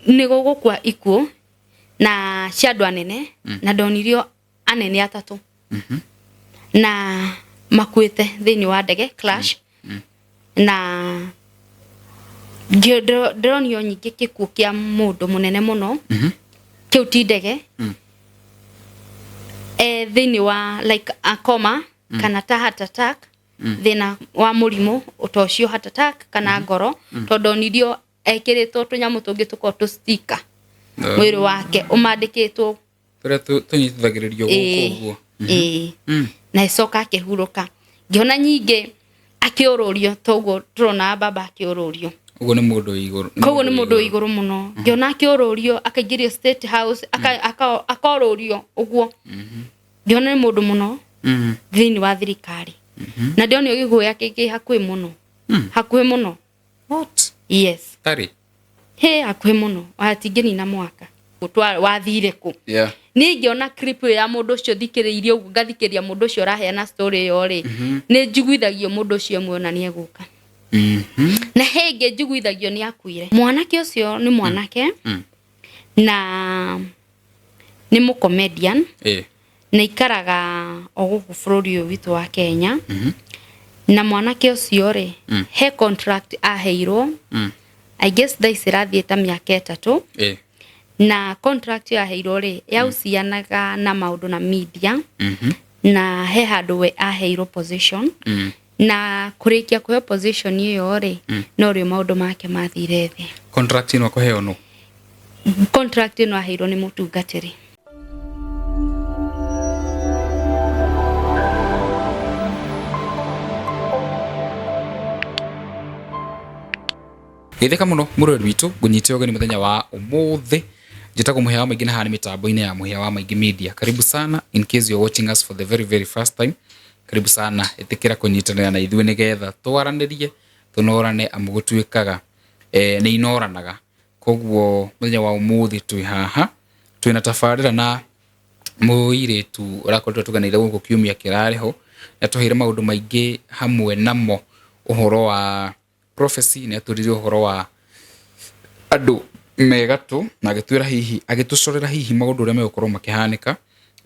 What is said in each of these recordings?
Nĩ gũgũkua ikuũ na cia andũ anene, na ndonirio anene atatũ na makuĩte thĩinĩ wa ndege crash, na ndĩronio nyingĩ gĩkuũ kĩa mũndũ mũnene mũno. Kĩu ti ndege, e thĩinĩ wa like a coma kana ta heart attack, thĩna wa mũrimũ ta ũcio, heart attack kana ngoro, tondũ ndonirio ekĩrĩtwo tũnyamũ tũngĩ tũkoragwo tũ sticker mwĩrĩ wake ũmandĩkĩtwo. Tũrĩa tũnyitithagĩrĩrio gũkũ ũguo. Ĩĩ. Na ĩcoka akĩhurũka. Ngĩona nyingĩ akĩũrũrio toguo tũrona baba akĩũrũrio. Ũguo nĩ mũndũ wĩ igũrũ. Koguo nĩ mũndũ wĩ igũrũ mũno. Ngĩona akĩũrũrio, akaingĩrio State House, akorũrio ũguo. Ngĩona nĩ mũndũ mũno thĩinĩ wa thirikari, na ndĩonio gĩguoya kĩngĩ hakuhĩ mũno, hakuhĩ mũno. What? Yes. Tarĩ? He hakuhĩ mũno, hatingĩnina mwaka. Wathire kũ? Niĩ ingĩona clip ĩyo ya mũndũ ũcio thikĩrĩirie ũguo, ngathikĩrĩria mũndũ ũcio ũraheana story ĩyo rĩ, nĩ njiguithagio mũndũ ũcio muona nĩ egũka. Na he ĩngĩ njiguithagio nĩ akuire. Mwanake ũcio nĩ mwanake na nĩ mũcomedian na ikaraga o gũkũ bũrũri ũyũ witũ wa Kenya. Na mwanake ũcio rĩ, he contract aheirwo. I guess thaa ici ĩrathiĩ ta mĩaka 3. Na contract ĩyo aheirwo rĩ, yahucianaga na maũndũ na media, na he handũ we aheirwo position, na kũrĩkia kũheo position ĩyo rĩ, no rĩo maũndũ make mathire thĩ. Contract ĩno akũheo nũ? Contract ĩno aheirwo nĩ mũtungatĩri. Geithĩka mũno mũrori witũ, ngũnyite ũgeni mũthenya wa ũmũthĩ. Njĩtagwo Mũhĩa wa Maingĩ na haha nĩ mĩtambo-inĩ ya Mũhĩa wa Maingĩ Media. Karibu sana in case you're watching us for the very very first time. Karibu sana, ĩtĩkĩra kũnyitanĩra na ithuĩ nĩgetha twaranĩrie, tũnorane, amu gũtuĩkaga nĩ inoranaga. Koguo mũthenya wa ũmũthĩ twĩ haha twĩna tabarĩra na mũirĩtu ũrakoretwo tũganĩire gũkũ kiumia kĩrarĩ ho. Nĩ atũheire maũndũ maingĩ, hamwe namo ũhoro wa prophecy. Nĩ atwĩrire ũhoro wa andũ me gatũ na agĩtwĩra hihi, agĩtũcorera hihi maũndũ ũrĩa megũkorwo makĩhanĩka,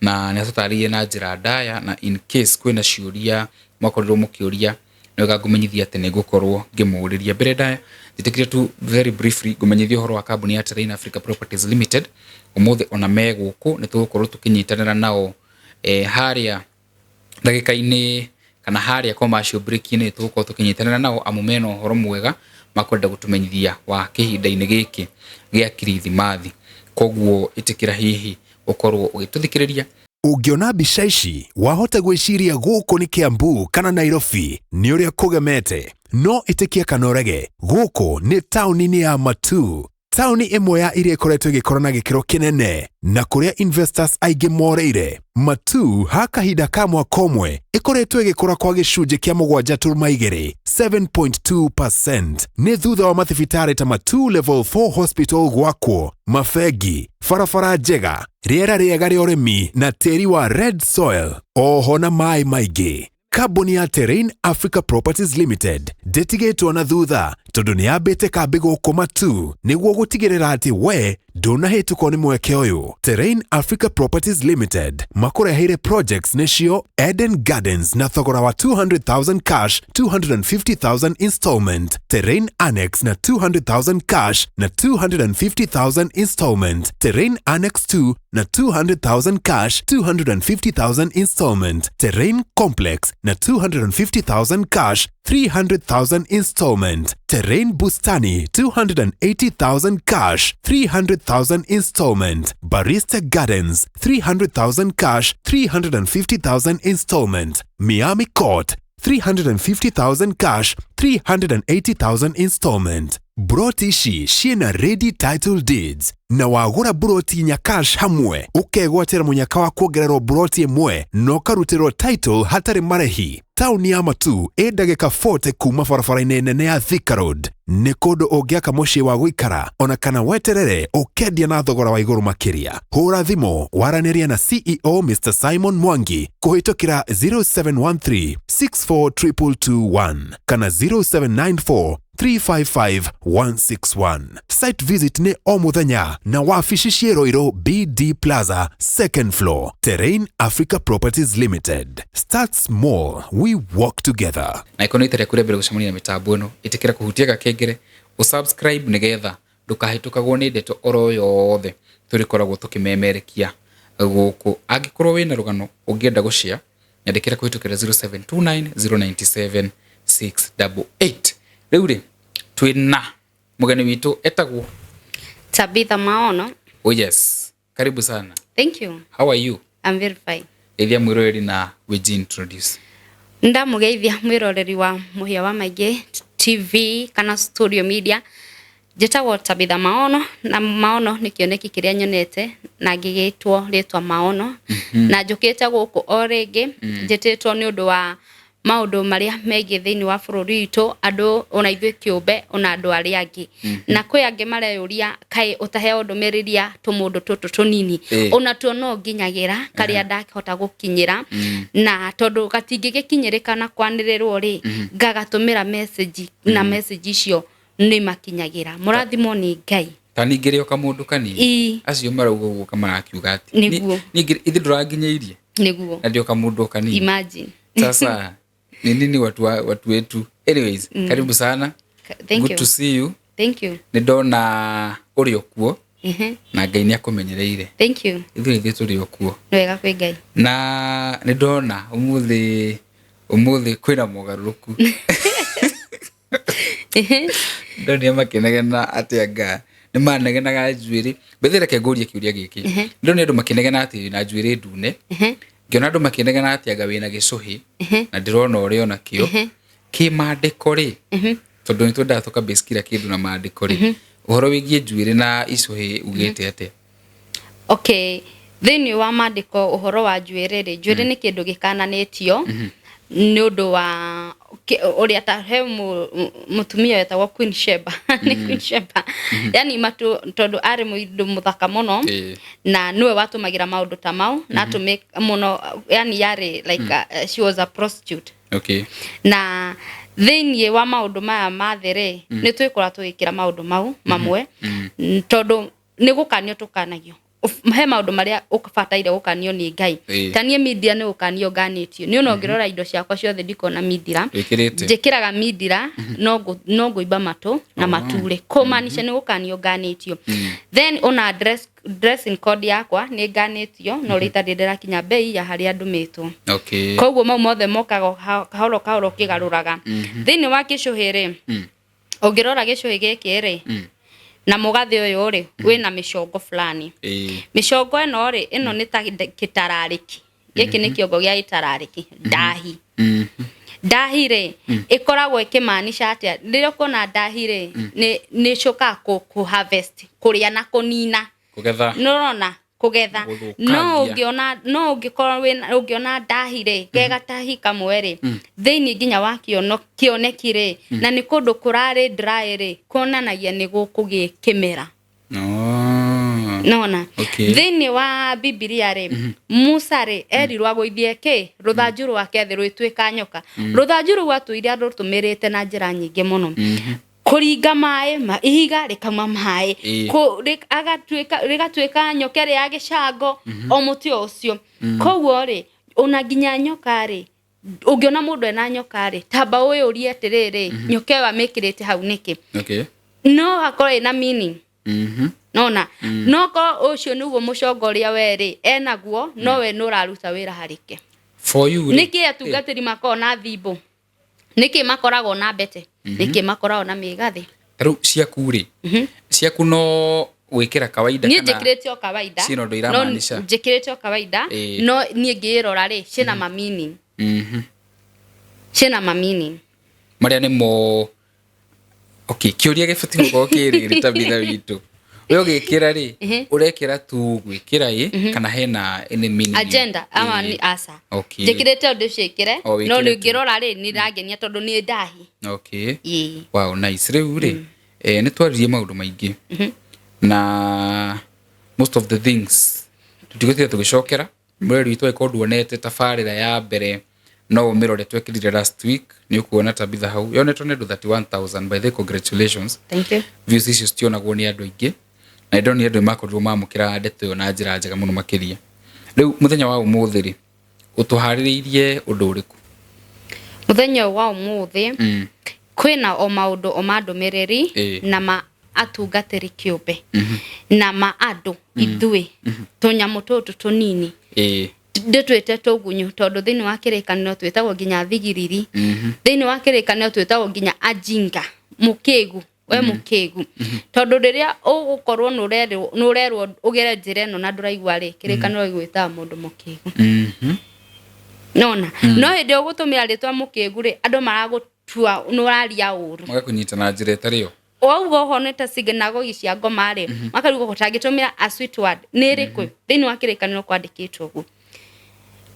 na nĩ atũtarĩirie na njĩra ndaya. Na in case kwĩna ciũria mwakorirwo mũkĩũria, nĩ wega ngũmenyithia atĩ nĩ ngũkorwo ngĩmũrĩria. Mbere ndaya, njĩtĩkĩrie tu very briefly ngũmenyithie ũhoro wa kambuni ya Terrain Africa Properties Limited. Ũmũthĩ ona me gũkũ nĩ tũgũkorwo tũkĩnyitanĩra nao, harĩa ndagĩka-inĩ kana harĩa commercial break-inĩ tũgũkorwo tũkĩnyitanĩra nao, amu mena ũhoro mwega makwenda gũtũmenyithia wa kĩhinda-inĩ gĩkĩ gĩa Kirithimathi. Koguo ĩtĩkĩra hihi ũkorwo ũgĩtũthikĩrĩria. Ũngĩona mbica ici wahota gwĩciria gũkũ nĩ Kiambu kana Nairobi nĩ ũrĩa kũgemete, no ĩtĩkia kana ũrege, gũkũ nĩ taũni-inĩ ya Matuu, taũni ĩmwe ya iria ĩkoretwo ĩgĩkũra na gĩkĩro kĩnene na kũrĩa investors aingĩ morĩire. Matuu ha kahinda ka mwaka ũmwe ĩkoretwo ĩgĩkũra kwa gĩcunjĩ kĩa 7.2, 7.2%. Nĩ thutha wa mathibitarĩ ta Matuu Level 4 Hospital gwakwo, mabengi, barabara njega, rĩera rĩega rĩa ũrĩmi na tĩri wa red soil, oho na maĩ maingĩ. Kambuni ya Terrain Africa Properties Limited ndĩtigĩtwo na thutha, tondũ nĩ yambĩte kambĩ gũkũ Matuu nĩguo gũtigĩrĩra atĩ we ndũnahĩtũkwo nĩ mweke ũyũ. Terrain Africa Properties Limited makũreheire projects nĩcio Eden Gardens na thogora wa 200,000 cash, 250,000 installment, Terrain Annex na 200,000 cash na 250,000 installment, Terrain Annex 2 na 200,000 cash, 250,000 installment, Terrain Complex na 250,000 cash, 300,000 installment, Terrain Bustani 280,000 cash, 300,000 installment, Barista Gardens 300,000 cash, 350,000 installment, Miami Court 350,000 cash, 380,000 installment. Broti ici ciĩna ready title deeds, na wagũra buroti inya cash hamwe ũkegwatĩra mũnyaka wa kuongererwo buroti ĩmwe na ũkarutĩrwo title hatarĩ marĩhi. Taũni ya Matuu ĩ ndagĩka 40 kuma barabara-inĩ nene ya Thika Road. Nĩ kũndũ ũngĩaka mũciĩ wa gũikara ona kana weterere ũkendia na thogora wa igũrũ makĩria. Hũra thimũ waranĩria na CEO Mr Simon Mwangi kũhĩtũkĩra 0713 642221 kana 0794. 355 161. Site visit nĩ o mũthenya na wabici ciĩ Ruiru BD Plaza, second floor. Terrain Africa Properties Limited. Start small, we walk together. Na ĩkorwo nĩ rita rĩaku rĩa mbere gũcemania na mĩtambo ĩno, ĩtĩkĩra kũhutia gakengere, ũsubscribe nĩgetha ndũkahĩtũkagwo nĩ ndeto oro yothe tũrĩkoragwo tũkĩmemerekia gũkũ. Angĩkorwo wĩna rũgano ũngĩenda gũshare, nyandĩkĩra kũhĩtũkĩra 0729 097 688. Rĩu rĩ, twĩna mũgeni witũ etagwo Tabitha Maono. Oh yes, karibu sana. Thank you. How are you? I'm very fine. Geithia mwĩroreri na wĩji-introduce. Ndamũgeithia mwĩroreri wa Mũhĩa wa Maingĩ TV kana Studio Media. Njĩtagwo Tabitha Maono, na Maono nĩ kĩoneki kĩrĩa nyonete na ngĩgĩtwo rĩtwa Maono. Na njũkĩte gũkũ o rĩngĩ njĩtĩtwo nĩ ũndũ wa maũndũ marĩa megiĩ thĩinĩ wa bũrũri witũ, andũ ona ithuĩ kĩũmbe ona andũ arĩa angĩ. Na kwĩ angĩ mareyũria kaĩ ũtaheo ndũmĩrĩri ya tũmũndũ tũtũ tũnini, ona tuo no nginyagĩra karĩa ndahota gũkinyĩra, na tondũ gatingĩgĩkinyĩrĩka na kwanĩrĩrwo rĩ, ngagatũmĩra message, na message icio nĩ makinyagĩra. Mũrathimwo nĩ Ngai. Ta ningĩ o kamũndũ kanini. Acio marauga ũguo kamarakiuga atĩ Nĩguo. Ningĩ ithuĩ ndũranginyĩirie. Nĩguo. Na ndio kamũndũ kanini. Imagine. Sasa ni nini watu, watu wetu. Anyways, karibu sana. Thank Good you. to see you. Thank you. Nĩ ndona ũrĩ o kuo na Ngai nĩ akũmenyereire. Thank you. Ithuĩ ithuĩ tũrĩ o kuo. Nĩ wega kwĩ Ngai. Na nĩ ndona ũmũthĩ ũmũthĩ kwĩna mogarũrũku. Ndonire makĩnegena atĩ anga nĩ manegenaga njuĩrĩ. Mbere reke ngũrie kĩũria gĩkĩ. Ndonire andũ makĩnegena atĩ wĩna njuĩrĩ ndune. Ngĩona andũ makĩnegena atĩ anga wĩna gĩcũhĩ na ndĩrona ũrĩ ona kĩo. Kĩmandĩko rĩ, tondũ nĩ twendaga tũkabase kila kĩndũ na maandĩko rĩ, ũhoro wĩgiĩ njuĩrĩ na icũhĩ ugĩte atĩa? Okay, thĩinĩ wa maandĩko ũhoro wa njuĩrĩ rĩ, njuĩrĩ nĩ kĩndũ gĩkananĩtio nĩ ũndũ wa ũrĩa ta he mũtumia wetagwo Queen Sheba. Nĩ Queen Sheba, yani matu, tondũ arĩ mũndũ mũthaka mũno na nĩwe watũmagĩra maũndũ ta mau na atũmĩ mũno, yani yarĩ like she was a prostitute. Na thĩinĩ wa maũndũ maya ma thĩ rĩ, nĩ twĩkora tũgĩkĩra maũndũ mau mamwe, tondũ nĩ gũkanio tũkanagio. He maũndũ marĩa ũbataire gũkanio nĩ Ngai. Ta niĩ media nĩ gũkanio nganĩtio nĩ ona ũngĩrora indo ciakwa ciothe ndikona mindira. Wĩkĩrĩte. Njĩkĩraga mindira no ngũimba matũ na mature, kũmaanisha nĩ gũkanio nganĩtio. Then ona dressing code yakwa nĩ nganĩtio, no rĩ itarĩ ndĩrakinya mbei ya harĩa ndũmĩtwo. Koguo mau mothe mokaga kahoro kahoro ũkĩgarũraga. Thĩinĩ wa gĩcũhĩ rĩ, ũngĩrora gĩcũhĩ gĩkĩ rĩ, na mũgathĩ ũyũ rĩ, wĩna mĩcongo fulani. Mĩcongo ĩno rĩ, ĩno nĩ ta gĩtararĩki. Gĩkĩ nĩ kĩongo gĩa gĩtararĩki, ndahi. Ndahi rĩ, ĩkoragwo ĩkĩmaanisha atĩa? Rĩrĩa ũkuona ndahi rĩ, nĩ ĩcokaga kũ harvest, kũrĩa na kũnina. Kũgetha. Nĩũrona? Kũgetha. Gũthũkangia. No ũngĩona, no ũngĩkorwo wĩna, ũngĩona ndahi rĩ, ke gatahi kamwe rĩ, thĩinĩ nginya wa kĩoneki rĩ, na nĩ kũndũ kũrarĩ dry rĩ, kuonanagia nĩ gũkũgĩa kĩmera. Nona. Thĩinĩ wa Bibilia rĩ, Musa rĩ, erirwo agũithie kĩ? Rũthanju rwake thĩ rwĩtuĩka nyoka. Rũthanju rũu atũire arũtũmĩrĩte na njĩra nyingĩ mũno. Kũringa maĩ, ihiga rĩkauma maĩ. Rĩgatuĩka nyoka ĩrĩa ya gĩcango, o mũtĩ o ũcio. Koguo rĩ, ona nginya nyoka rĩ, ũngĩona mũndũ ena nyoka rĩ, tamba ũyũrie atĩrĩrĩ, nyoka ĩyo amĩkĩrĩte hau nĩkĩ? No hakorwo ĩna meaning. Nona. No korwo ũcio nĩguo mũcongo ũrĩa we rĩ, enaguo, no we nĩ ũraruta wĩra harĩke. For you rĩ. Nĩkĩ atungatĩri makoragwo na thimbo? Nĩkĩ makoragwo na mbete? Nĩkĩ makoragwo na mĩgathĩ? Rĩu ciaku rĩ, ciaku no gwĩkĩra kawaida Niĩ kana njĩkĩrĩte o kawaida. Ciĩna ũndũ No iramaanisha? njĩkĩrĩte o kawaida, no niĩ ngĩrora rĩ, ciĩna ma meaning. Ciĩna ma meaning. Marĩa nĩmo. Okay, kĩũria gĩbatiĩ gũkorwo kĩ rĩrĩ Tabitha witũ. We ũgĩkĩra rĩ, ũrekĩra tu gwĩkĩra ĩ, kana hena any meaning? Agenda, ama ni aca. Njĩkĩrĩte ũndũ ũcio ĩkĩre, O wĩkĩre no tu. nĩ ũngĩrora rĩ, nĩ irangenia tondũ nĩ ndahi. Wow, nice. Rĩu rĩ, nĩ twaririe maũndũ maingĩ. Na most of the things tũtigũtinda tũgĩcokera. Mwĩrori witũ angĩkorwo nduonete tabarĩra ya mbere No ũmĩrore, twekĩrire last week, nĩ ũkuona Tabitha hau yonetwo nĩ andũ 31,000. By the way, congratulations. Thank you. Views icio citionagwo nĩ andũ aingĩ, na ndonire andũ makorirwo mamũkĩra ndeto ĩyo na njĩra njega mũno makĩria. Rĩu mũthenya wa ũmũthĩ rĩ, ũtũharĩrĩirie ũndũ ũrĩkũ? Mũthenya ũyũ wa ũmũthĩ, kwĩna o maũndũ o ma ndũmĩrĩri na ma atungatĩri kĩũmbe na ma andũ ithuĩ tũnyamũ tũtũ tũnini ndĩtwĩte tũgunyũ, tondũ thĩinĩ wa kĩrĩkanĩro twĩtagwo nginya thigiriri, thĩinĩ wa kĩrĩkanĩro twĩtagwo nginya ajinga, mũkĩgu we mũkĩgu, tondũ rĩrĩa ũgũkorwo nĩ ũrerwo ũgere njĩra ĩno na ndũraigua rĩ, kĩrĩkanĩro gĩgwĩtaga mũndũ mũkĩgu. Nona no hĩndĩ ĩyo ũgũtũmĩra rĩtwa mũkĩgu rĩ, andũ maragũtua nĩ ũraria ũru. Magakũnyita na njĩra ĩtarĩ yo. Wauga ũhoro nĩ ta synagogue cia ngoma rĩ, makarigwo gũtangĩtũmĩra a sweet word nĩ ĩrĩkũ thĩinĩ wa kĩrĩkanĩro kwandĩkĩtwo ũguo.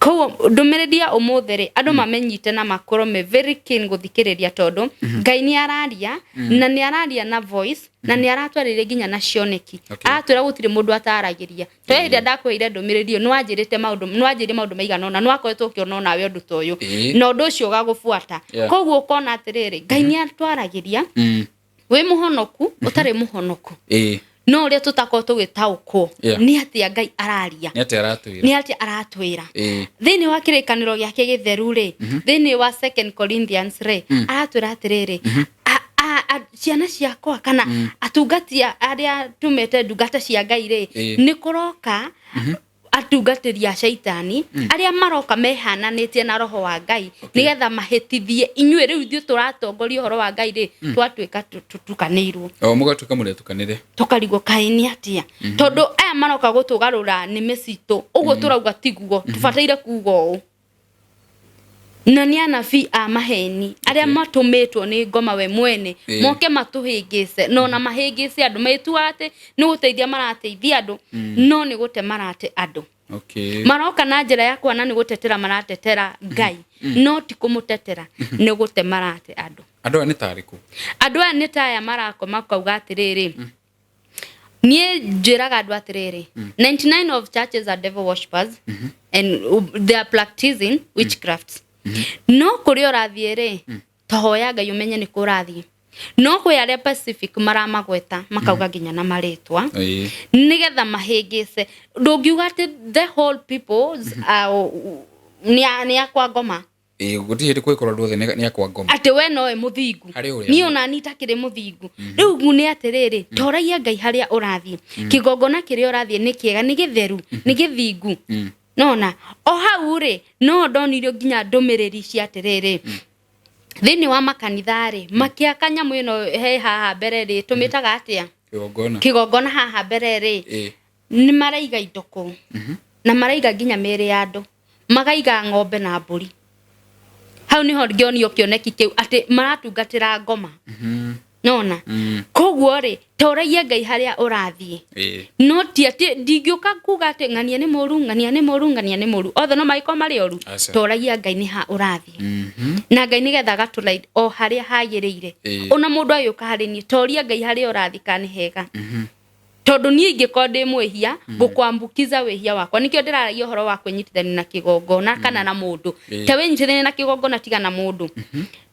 Koguo ndũmĩrĩri ya ũmũthĩ rĩ, andũ mamenyite na makorwo me very keen gũthikĩrĩria, tondũ Ngai nĩ araria, na nĩ araria na voice, na nĩ aratwarĩria nginya na cioneki. Aratwĩra gũtirĩ mũndũ ataragĩria. To hĩndĩ ĩrĩa ndakũheire ndũmĩrĩri ĩyo, nĩwanjĩrĩte maũndũ, nĩwanjĩrire maũndũ maigana ũna, nĩwakoretwo ũkĩona onawe ũndũ ta ũyũ, na ũndũ ũcio ũgagũbuata. Koguo ũkona atĩrĩrĩ, Ngai nĩ atwaragĩria, wĩ mũhonoku, ũtarĩ mũhonoku, no ũrĩa tũtakorwo tũgĩtaũkwo nĩ atĩa Ngai araria, Nĩ atĩa aratwĩra? Nĩ atĩa aratwĩra thĩinĩ wa kĩrĩkanĩro gĩake gĩtheru rĩ. Thĩinĩ wa Second Corinthians rĩ, aratwĩra atĩrĩrĩ, ciana ciakwa kana atungati arĩa tumĩte ndungata cia Ngai rĩ, nĩ kũroka atungatĩri a caitani arĩa maroka mehananĩtie na roho wa Ngai nĩgetha mahĩtithie inyuĩ. Rĩu ithuĩ tũratongoria ũhoro wa Ngai rĩ, twatuĩka tũtukanĩirwo. O mũgatuĩka mũrĩtukanĩre. Tũkarigwo kaĩ nĩ atĩa, tondũ aya maroka gũtũgarũra nĩmĩ citũ ũguo tũrauga tiguo tũbataire kuga ũũ, na nĩ anabii a maheni arĩa matũmĩtwo nĩ ngoma we mwene moke matũhĩngĩce, no na mahĩngĩce andũ magĩtuaga atĩ nĩ gũteithia marateithia andũ, no nĩ gũte marate andũ. Maroka na njĩra ya kuona nĩ gũtetera maratetera Ngai, no ti kũmũtetera, nĩ gũte marate andũ. Andũ aya nĩ tarĩkũ? Andũ aya nĩ ta aya marakoma kauga atĩrĩrĩ, niĩ njĩraga andũ atĩrĩrĩ, 99 of churches are devil worshippers and they are practicing witchcraft. No kũrĩa ũrathiĩ rĩ, tohoya Ngai ũmenye nĩ kũ ũrathiĩ. No kwĩ arĩa Pacific maramagweta makauga nginya na marĩtwa nĩgetha mahĩngĩce. Ndũngiuga atĩ the whole peoples nĩ akwa ngoma. Gũtirĩ hĩndĩ kũngĩkorwo andũ othe nĩ akwa ngoma. Atĩ we nowe mũthingu. Harĩ ũrĩa niĩ ona niĩ itakĩrĩ mũthingu. Rĩu gu nĩ atĩrĩrĩ, toragia Ngai harĩa ũrathiĩ, kĩgongona kĩrĩa ũrathiĩ nĩ kĩega, nĩ gĩtheru, nĩ gĩthingu. Nona o hau rĩ, no ndonirio nginya ndũmĩrĩri cia atĩrĩrĩ, thĩinĩ wa makanitha rĩ, makĩaka nyamũ ĩno he haha mbere rĩ, tũmĩtaga atĩa? Kĩgongona. Kĩgongona haha mbere rĩ, nĩ maraiga indo kũu, na maraiga nginya mĩĩrĩ ya andũ, magaiga ng'ombe na mbũri hau. Nĩho ngĩonio kĩoneki kĩu atĩ maratungatĩra ngoma. Nona koguo rĩ, toragia Ngai harĩa ũrathiĩ. No ti atĩ ndingĩũka kuga atĩ ng'ania nĩ mũru, ng'ania nĩ mũru, ng'ania nĩ mũru, othe no magĩkorwo marĩ oru. Aca. Toragia Ngai nĩ ha ũrathiĩ, na Ngai nĩgetha agatũraid o harĩa hagĩrĩire. Ona mũndũ agĩũka harĩ niĩ, toria Ngai harĩa ũrathiĩ kana nĩ hega, tondũ niĩ ingĩkorwo ndĩ mwĩhia, ngũkwambukiza wĩhia wakwa. Nĩkĩo ndĩraragia ũhoro wa kwĩnyitithania na kĩgongona kana na mũndũ. Ta wĩnyitithanie na kĩgongona, tiga na mũndũ,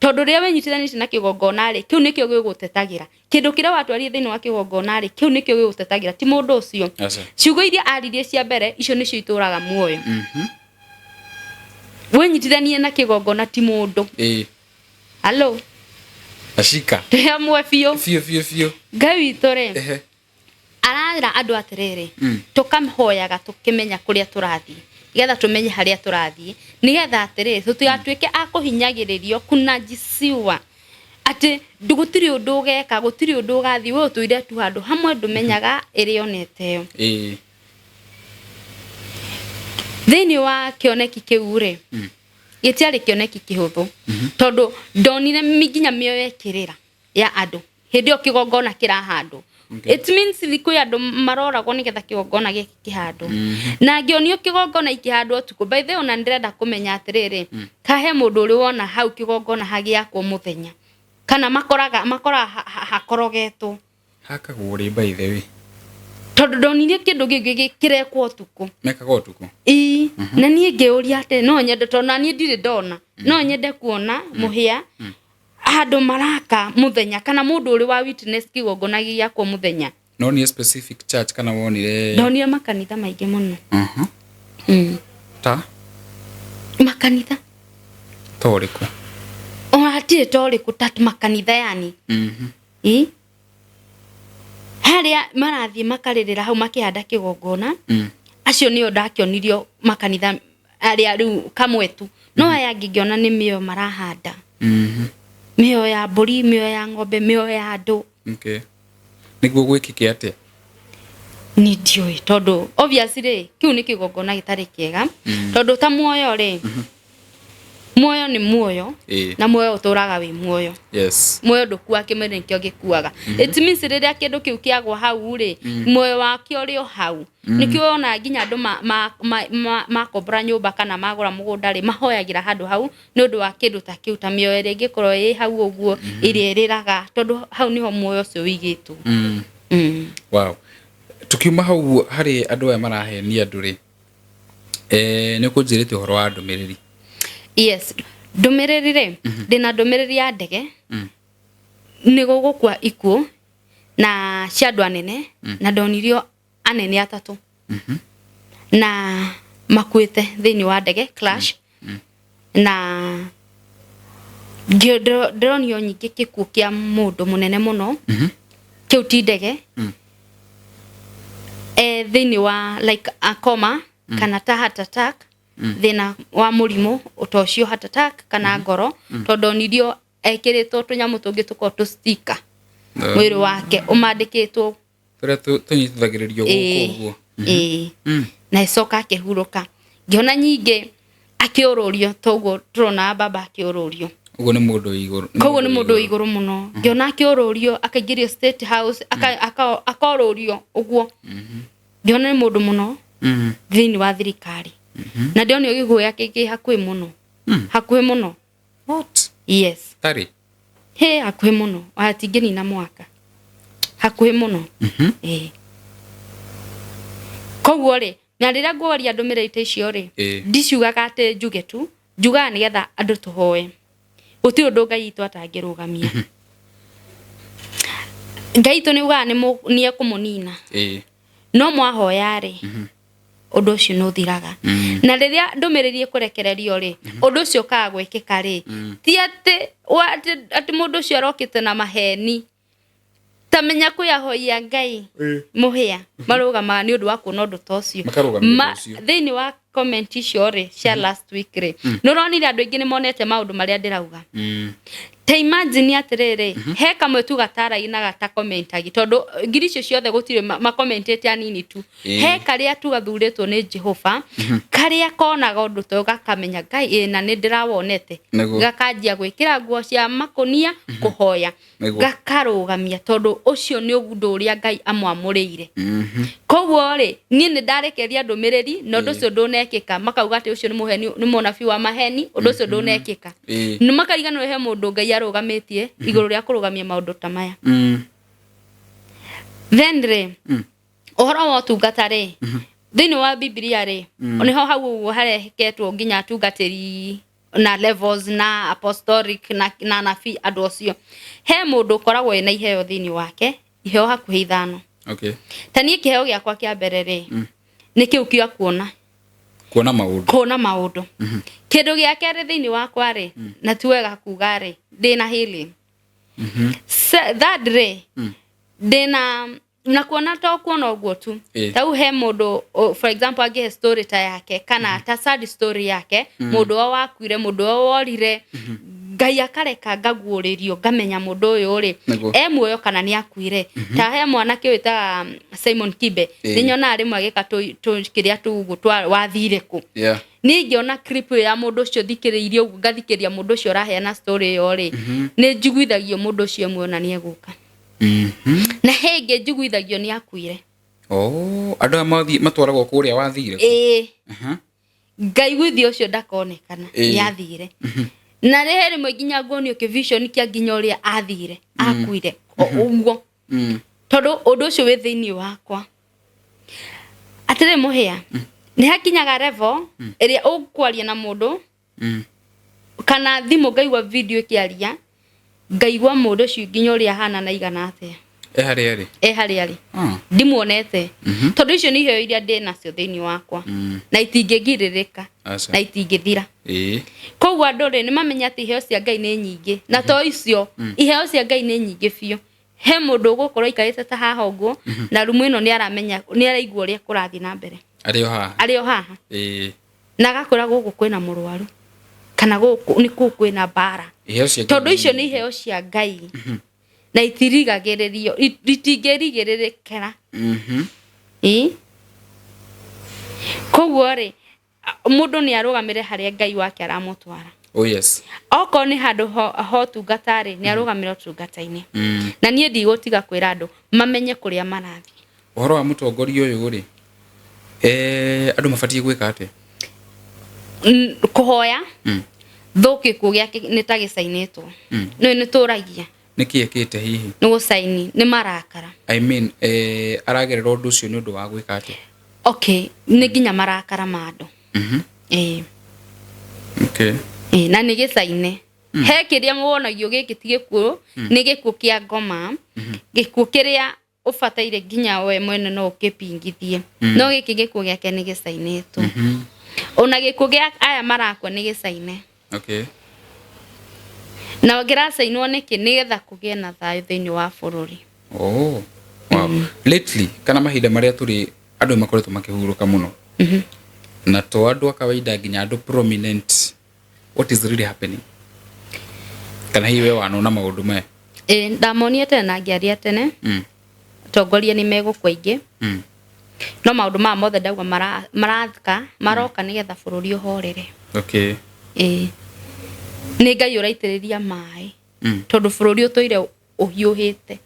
tondũ rĩrĩa wĩnyitithanĩtie na kĩgongona rĩ, kĩu nĩkĩo gĩgũtetagĩra. Kĩndũ kĩrĩa watwarire thĩinĩ wa kĩgongona rĩ, kĩu nĩkĩo gĩgũtetagĩra, ti mũndũ ũcio. Aca. Ciugo iria aririe cia mbere, icio nĩcio itũraga muoyo. Wĩnyitithanie na kĩgongona, ti mũndũ. Halo. Ashika. Twĩ hamwe biũ. Biũ biũ biũ. Ngai witũ rĩ, arera andũ atĩrĩrĩ, tũkahoyaga tũkĩmenya kũrĩa tũrathiĩ, nĩgetha tũmenye harĩa tũrathiĩ, nĩgetha atĩrĩrĩ, tũtigatuĩke a kũhinyagĩrĩrio, kunajisiwa atĩ gũtirĩ ũndũ ũgeka, gũtirĩ ũndũ ũgathiĩ, we ũtũire tu handũ hamwe, ndũmenyaga ĩrĩa onete ĩyo. Thĩinĩ wa kĩoneki kĩu rĩ, gĩtiarĩ kĩoneki kĩhũthũ, tondũ ndonire nginya mĩoyo ĩkĩrĩra ya andũ hĩndĩ ĩyo kĩgongona kĩrahandwo. It means kwĩ andũ maroragwo nĩgetha kĩgongona gĩkĩ kĩhandwo. Na ngĩonio kĩgongona ikĩhandwo ũtukũ. By the way, ona ndĩrenda kũmenya atĩrĩrĩ, kahe mũndũ ũrĩ wona hau kĩgongona hagĩakwo mũthenya, kana makoraga hakorogetwo? Hakagwo rĩ, by the way? Tondũ ndonire kĩndũ gĩkĩ kĩrekwo ũtukũ. Mekaga ũtukũ. Ii, na niĩ ngĩũria atĩ no nyende, tondũ na niĩ ndirĩ ndona, no nyende kuona mũhĩa handũ maraka mũthenya, kana mũndũ ũrĩ wa witness kĩgongona gĩakwo mũthenya. No nĩ specific church kana wonire? Ndonire makanitha maingĩ mũno. Ta? Makanitha. Ta ũrĩkũ? Ona hatirĩ ta ũrĩkũ, ta makanitha yani. Ĩ? Harĩa marathiĩ makarĩrĩra hau makĩhanda kĩgongona. Acio nĩo ndakĩonirio makanitha arĩa rĩu kamwe tu. No aya angĩ ngĩona nĩ mĩoyo marahanda. Mĩoyo ya mbũri, mĩoyo ya ng'ombe, mĩoyo ya andũ. Okay. Nĩguo gwĩkĩke atĩa? Ni ndiũĩ, tondũ obviously kĩu nĩ kĩgongona gĩtarĩ kĩega. Tondũ ta muoyo rĩ, muoyo nĩ muoyo. Na muoyo ũtũraga wĩ muoyo. Muoyo ndũkuaga, kĩmere nĩkĩo gĩkuaga. It means rĩrĩa kĩndũ kĩu kĩagwa hau rĩ, muoyo wakĩo ũrĩ o hau. Nĩkĩo wonaga nginya andũ makombora nyũmba kana magũra mũgũnda rĩ, mahoyagĩra handũ hau nĩ ũndũ wa kĩndũ ta kĩu, ta mĩoyo ĩrĩa ĩngĩkorwo ĩ hau ũguo, ĩrĩa ĩrĩraga, tondũ hau nĩho muoyo ũcio ũigĩtwo. Wow. Tukiuma hau harĩ andũ aya marahenia andũ rĩ, nĩ ũkũnjĩrĩte ũhoro wa ndũmĩrĩri. Yes, ndũmĩrĩri rĩ, ndĩna ndũmĩrĩri ya ndege. Nĩ gũgũkua ikuũ na cia andũ anene, na ndonirio anene atatũ. Na makuĩte thĩinĩ wa ndege crash. Na ndĩronio nyingĩ gĩkuũ kĩa mũndũ mũnene mũno. Kĩu ti ndege. Thĩinĩ wa like a coma, kana ta heart attack, thĩna wa mũrimũ ta ũcio, heart attack kana ngoro, tondũ ndonirio ekĩrĩtwo tũnyamũ tũngĩ tũkoragwo tũ sticker mwĩrĩ wake ũmandĩkĩtwo. Tũrĩa tũnyitithagĩrĩrio gũkũ ũguo. Ĩĩ. Na ĩcoka akĩhurũka. Ngĩona nyingĩ akĩũrũrio, toguo tũrona baba akĩũrũrio. Ũguo nĩ mũndũ wĩ igũrũ. Koguo nĩ mũndũ wĩ igũrũ mũno. Ngĩona akĩũrũrio, akaingĩrio State House, akorũrio ũguo. Ngĩona nĩ mũndũ mũno thĩinĩ wa thirikari. Na ndĩronio gĩguoya kĩ hakuhĩ mũno. Hakuhĩ mũno. What? Yes. Tarĩ? He hakuhĩ mũno. Ona tingĩnina mwaka. Hakuhĩ mũno. Ĩĩ. Koguo rĩ, na rĩrĩa ngwaria ndũmĩrĩri ta icio rĩ, ndiciugaga atĩ njuge tu, njugaga nĩgetha andũ tũhoe. Gũtirĩ ũndũ Ngai witũ atangĩrũgamia. Ngai witũ nĩ augaga nĩ ekũmũnina. No mwahoya rĩ, ũndũ ũcio nĩ ũthiraga. Na rĩrĩa ndũmĩrĩri ĩkũrekererio rĩ, ũndũ ũcio ũkaga gwĩkĩka rĩ, ti atĩ mũndũ ũcio arokĩte na maheni. Ta menya kwĩ ahoi a Ngai mũhĩa marũgamaga nĩ ũndũ wa kuona ũndũ ta ũcio. Makarũgamia ũndũ ũcio. Thĩinĩ wa comment icio rĩ cia last week rĩ, nĩ ũronire andũ aingĩ nĩ monete maũndũ marĩa ndĩrauga. Ta imagine atĩrĩrĩ, he kamwe tu gataragia na gatakomentagi, tondũ ngiri icio ciothe gũtirĩ makomentĩte anini tu. He karĩa tu gathurĩtwo nĩ Jehova, karĩa konaga ũndũ ta ũyũ gakamenya Ngai ĩ na nĩ ndĩrawonete. Gakanjia gwĩkĩra nguo cia makũnia kũhoya. Gakarũgamia tondũ ũcio nĩ ũndũ ũrĩa Ngai amwamũrĩire. Koguo rĩ, niĩ nĩ ndarekeria ndũmĩrĩri na ũndũ ũcio ndũnekĩka, makauga atĩ ũcio nĩ mũheni, nĩ mũnabii wa maheni, ũndũ ũcio ndũnekĩka. Nĩ makariganĩrwo he mũndũ Ngai arũgamĩtie igũrũ rĩa kũrũgamia maũndũ ta maya. Then rĩ, ũhoro wa ũtungata rĩ, thĩinĩ wa Bibilia rĩ, nĩho hau ũguo hareketwo nginya atungatĩri na levels na apostolic na nabii andũ acio. He mũndũ ũkoragwo ena iheo thĩinĩ wake, iheo hakuhĩ 5. Ta niĩ kĩheo gĩakwa kĩa mbere rĩ, nĩ kĩu kĩa kuona. Kuona maũndũ. Kuona maũndũ. Kĩndũ gĩa kerĩ thĩinĩ wakwa rĩ, na ti wega kuga rĩ, ndĩna healing. Third rĩ, ndĩna na kuona to kuona ũguo tu. Ta rĩu he mũndũ, for example, angĩhe story ta yake kana ta sad story yake, mũndũ wao wakuire, mũndũ wao worire, Ngai akareka ngaguũrĩrio ngamenya mũndũ ũyũ rĩ, e muoyo kana nĩ akuire. Ta he mwanake wĩtaga Simon Kibe, nĩ nyonaga rĩmwe agĩka kĩrĩa tu ũguo wathire kũ. Niĩ ingĩona clip ĩyo ya mũndũ ũcio thikĩrĩirie ũguo, ngathikĩrĩria mũndũ ũcio ũraheana story ĩyo rĩ, nĩ njiguithagio mũndũ ũcio e muoyo na nĩ egũka. Na he ĩngĩ njiguithagio nĩ akuire. Oh, andũ aya matwaragwo kũrĩa wathire kũ? Ĩĩ. Ngaiguithia ũcio ndakonekana, nĩ athire. Na rĩ he rĩmwe nginya nguonio kĩvision kĩa nginya ũrĩa athire, akuire, ũguo. Tondũ ũndũ ũcio wĩ thĩinĩ wakwa. Atĩrĩ mũhĩa, nĩ hakinyaga level ĩrĩa ũkwaria na mũndũ kana thimũ, ngaigua video ĩkĩaria, ngaigua mũndũ ũcio nginya ũrĩa ahana na igana atĩa. E harĩa arĩ. E harĩa arĩ. Ndimuonete, tondũ icio nĩ iheo iria ndĩ nacio thĩinĩ wakwa na itingĩgirĩrĩka Aca. na itingĩthira. Koguo andũ rĩ, nĩ mamenya atĩ iheo cia Ngai nĩ nyingĩ, na to icio, iheo cia Ngai nĩ nyingĩ biũ. He mũndũ ũgũkorwo aikarĩte ta haha ũguo na rumu ĩno, nĩ aramenya, nĩ araigua ũrĩa kũrathiĩ na mbere. Arĩ o haha. Arĩ o haha. Na agakora gũkũ kwĩna mũrwaru kana gũkũ nĩ kũu kwĩna mbara. Iheo cia Ngai. Tondũ icio nĩ iheo cia Ngai na itirigagĩrĩrio, itingĩrigĩrĩrĩkĩra. Ĩ, koguo rĩ, mũndũ nĩ arũgamĩre harĩa Ngai wake aramũtwara. Oh yes. Okorwo nĩ handũ ho ũtungata rĩ, nĩ arũgamĩre ũtungata-inĩ. Na niĩ ndigũtiga kwĩra andũ mamenye kũrĩa marathiĩ. Ũhoro wa mũtongoria ũyũ rĩ, andũ mabatiĩ gwĩka atĩa? Kũhoya thũ gĩkuũ gĩake nĩ ta gĩcainĩtwo. Nĩ nĩ tũragia. Nĩkĩ ekĩte hihi? Nĩ gũcaini, nĩ marakara. I mean, aragerera ũndũ ũcio nĩ ũndũ wa gwĩka atĩa? Okay, nĩ nginya marakara ma andũ. Ĩĩ. Ĩĩ, na nĩ gĩcaine. He kĩrĩa wonagio gĩkĩ ti gĩkuũ, nĩ gĩkuũ kĩa ngoma, gĩkuũ kĩrĩa ũbataire nginya we mwene no ũkĩpingithie, no gĩkĩ gĩkuũ gĩake nĩ gĩcainĩtwo. Ona gĩkuũ gĩa aya marakua nĩ gĩcaine. Na kĩracainwo nĩkĩ? Nĩgetha kũgĩe na thayũ thĩinĩ wa bũrũri. Oh wow. Lately, kana mahinda marĩa tũrĩ, andũ nĩ makoretwo makĩhurũka mũno, na to andũ a kawaida, nginya andũ prominent. What is really happening? Kana hihi we wanona maũndũ maya? Ĩĩ, ndamonire tene na ngĩaria tene. Atongoria nĩ megũkua aingĩ. No maũndũ maya mothe ndauga marathka maroka nĩgetha bũrũri ũhorere. Ĩĩ, nĩ Ngai ũraitĩrĩria maĩ, tondũ bũrũri ũtũire ũhiũhĩte.